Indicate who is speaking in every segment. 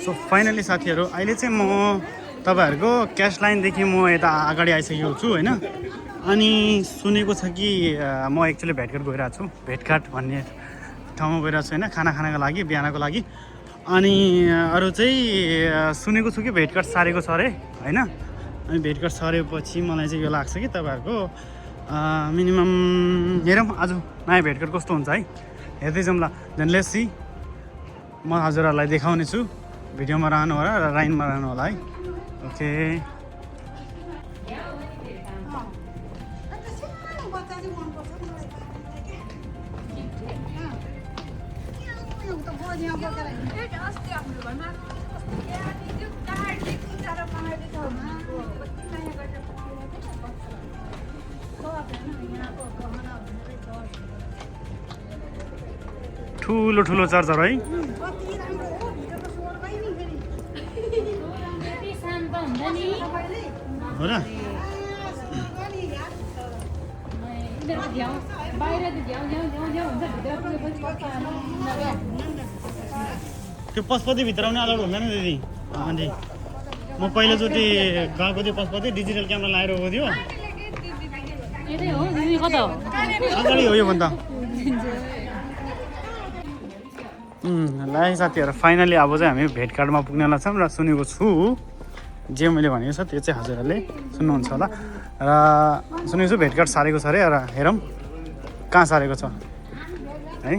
Speaker 1: So finally साथीहरू अहिले चाहिँ म तपाईँहरूको क्यास लाइनदेखि म यता अगाडि आइसकेको छु होइन। अनि सुनेको छ कि म एक्चुअली भेटघाट गइरहेको छु, भेटघाट भन्ने ठाउँमा गइरहेको छु होइन, खाना खानको लागि, बिहानको लागि। अनि अरू चाहिँ सुनेको छु कि भेटघाट सारेको छ अरे होइन। अनि भेटघाट सरेपछि मलाई चाहिँ यो लाग्छ कि तपाईँहरूको मिनिमम हेरौँ आज नयाँ भेटघाट कस्तो हुन्छ है, हेर्दै जाउँ ल। Then let's see. म हजुरहरूलाई देखाउने छु, भिडियोमा रहनु होला र लाइनमा रहनु होला है। ओके ठुलो ठुलो चार्जर है। हो र त्यो पशुपतिभित्र आउने अलाउड हुँदैन दिदी। अनि म पहिलोचोटि गएको थिएँ पशुपति, डिजिटल क्यामेरा लगाएर गएको थियो। अगाडि हो योभन्दा। ल साथीहरू फाइनली अब चाहिँ हामी भेटघाटमा पुग्नेलाई छौँ र सुनेको छु जे मैले भनेको छ त्यो चाहिँ हजुरहरूले सुन्नुहुन्छ होला। र सुनेको छु भेटघाट सारेको छ अरे, र हेरौँ कहाँ सारेको छ है।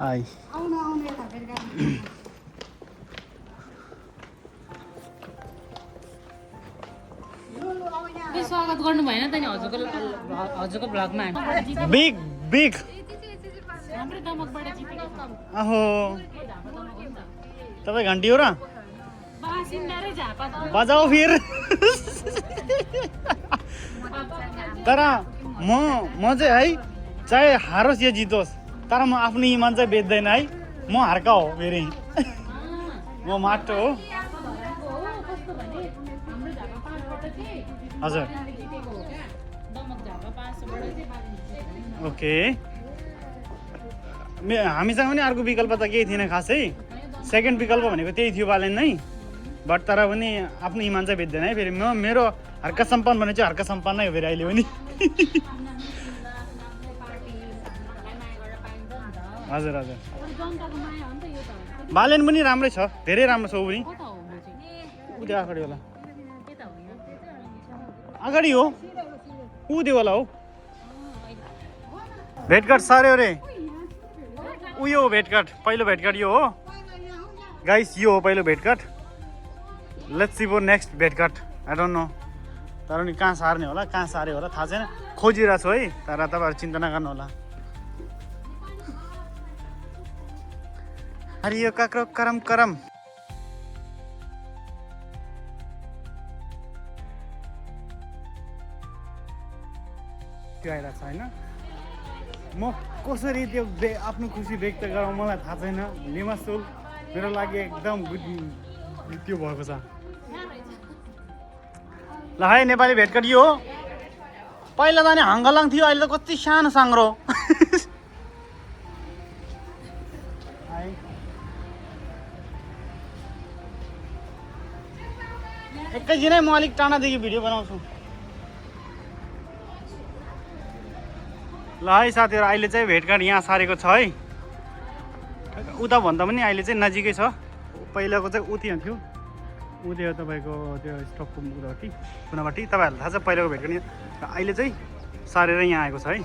Speaker 1: हाई
Speaker 2: स्वागत गर्नु भएन त नि हजुरको ब्लगमा।
Speaker 1: बिग बिग
Speaker 2: हाम्रो दमकबाट जितेको छ।
Speaker 1: आहो तपाईँ घन्टी हो र,
Speaker 2: बासिन्दा र झापा
Speaker 1: बजाऊ फिर। तर म चाहिँ है चाहे हारोस् या जितोस्, तर म आफ्नो इमान चाहिँ बेच्दैन है। म हार्का हो फेरि, म माटो हो। हजुर ओके हामीसँग पनि अर्को विकल्प त केही थिएन खासै। सेकेन्ड विकल्प भनेको त्यही थियो बालेन नै, बट तर पनि आफ्नो इमान चाहिँ बेच्दैन है। फेरि मेरो हर्का सम्पन्न भने चाहिँ हर्का सम्पन्न नै हो फेरि अहिले पनि। हजुर हजुर बालेन पनि राम्रै छ, धेरै राम्रो छ ऊ पनि। ऊ त्यो अगाडि होला, अगाडि हो ऊ त्यो होला हो। भेटघाट सार्यो अरे, उयो हो भेटघाट, पहिलो भेटघाट यो हो गाइस, यो हो पहिलो भेटघाट। लेट्स सी फर नेक्स्ट भेटघाट, आई डोन्ट नो। तर नि कहाँ सार्ने होला, कहाँ सार्यो होला थाहा छैन, खोजिरहेको छु है। तर तपाईँहरू चिन्ता नगर्नु होला। हरियो काक्रो करम करम। त्यो आइरहेको छ होइन। म कसरी त्यो आफ्नो खुसी व्यक्त गरौँ मलाई थाहा छैन। लिमासोल मेरो लागि एकदम त्यो भएको छ। ल है नेपाली भेटघाट यो हो। पहिला त नि हङ्गलाङ थियो, अहिले त कति सानो साङ्ग्रो। एकैछिनै म अलिक टाढादेखि भिडियो बनाउँछु। ल है साथीहरू अहिले चाहिँ भेटघाट यहाँ सारेको छ है। उता भन्दा पनि अहिले चाहिँ नजिकै छ। पहिलाको चाहिँ उ त्यहाँ थियो, ऊ त्यो तपाईँको त्यो स्टपको उतापट्टि कुनापट्टि। तपाईँहरूलाई थाहा छ पहिलाको भेटघाट यहाँ, अहिले चाहिँ सारेर यहाँ आएको छ है।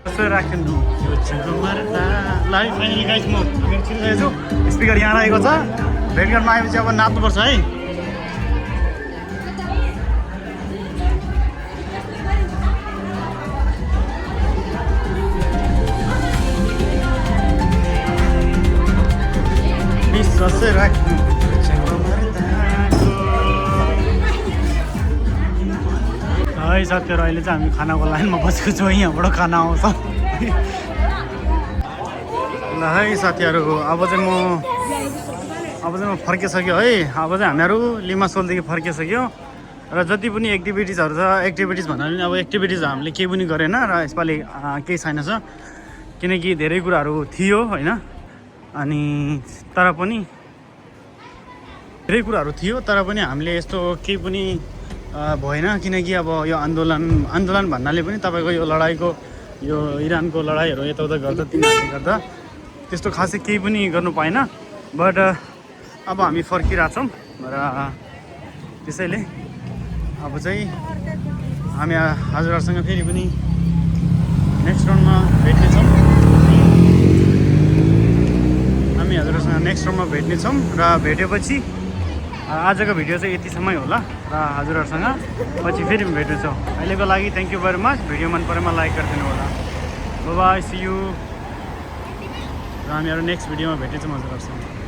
Speaker 1: यसो राख्नु ल है फाइनली गाइस म छिरिरहेको छु। स्पिकर यहाँ रहेको छ। भेटघाटमा आएपछि अब नाच्नुपर्छ है। राख्नु है साथीहरू अहिले चाहिँ हामी खानाको लाइनमा बसेको छौँ, यहाँबाट खाना आउँछ। ल है साथीहरू अब चाहिँ म फर्किसक्यो है। अब चाहिँ हामीहरू लिमासोलदेखि फर्किसक्यो र र जति पनि एक्टिभिटिजहरू छ एक्टिभिटिज भन्दा पनि अब एक्टिभिटिज हामीले केही पनि गरेन र यसपालि केही छैन छ किनकि धेरै कुराहरू थियो होइन अनि तर पनि धेरै कुराहरू थियो तर पनि हामीले यस्तो केही पनि भएन किनकि अब यो आन्दोलन भन्नाले पनि तपाईँको यो लडाइँको यो इरानको लडाइँहरू यताउता गर्दा तिनीहरूले गर्दा त्यस्तो खासै केही पनि गर्नु पाएन बट अब हामी फर्किरहेछौँ र त्यसैले अब चाहिँ हामी हजुरहरूसँग फेरि पनि नेक्स्ट राउन्डमा भेट्नेछौँ र भेटेपछि आजको भिडियो चाहिँ यतिसम्मै होला र हजुरहरूसँग पछि फेरि भेट्नेछौँ अहिलेको लागि thank you very much video मन परेमा लाइक गरिदिनु होला बाई सी यू र हामीहरू नेक्स्ट भिडियोमा भेट्नेछौँ हजुरहरूसँग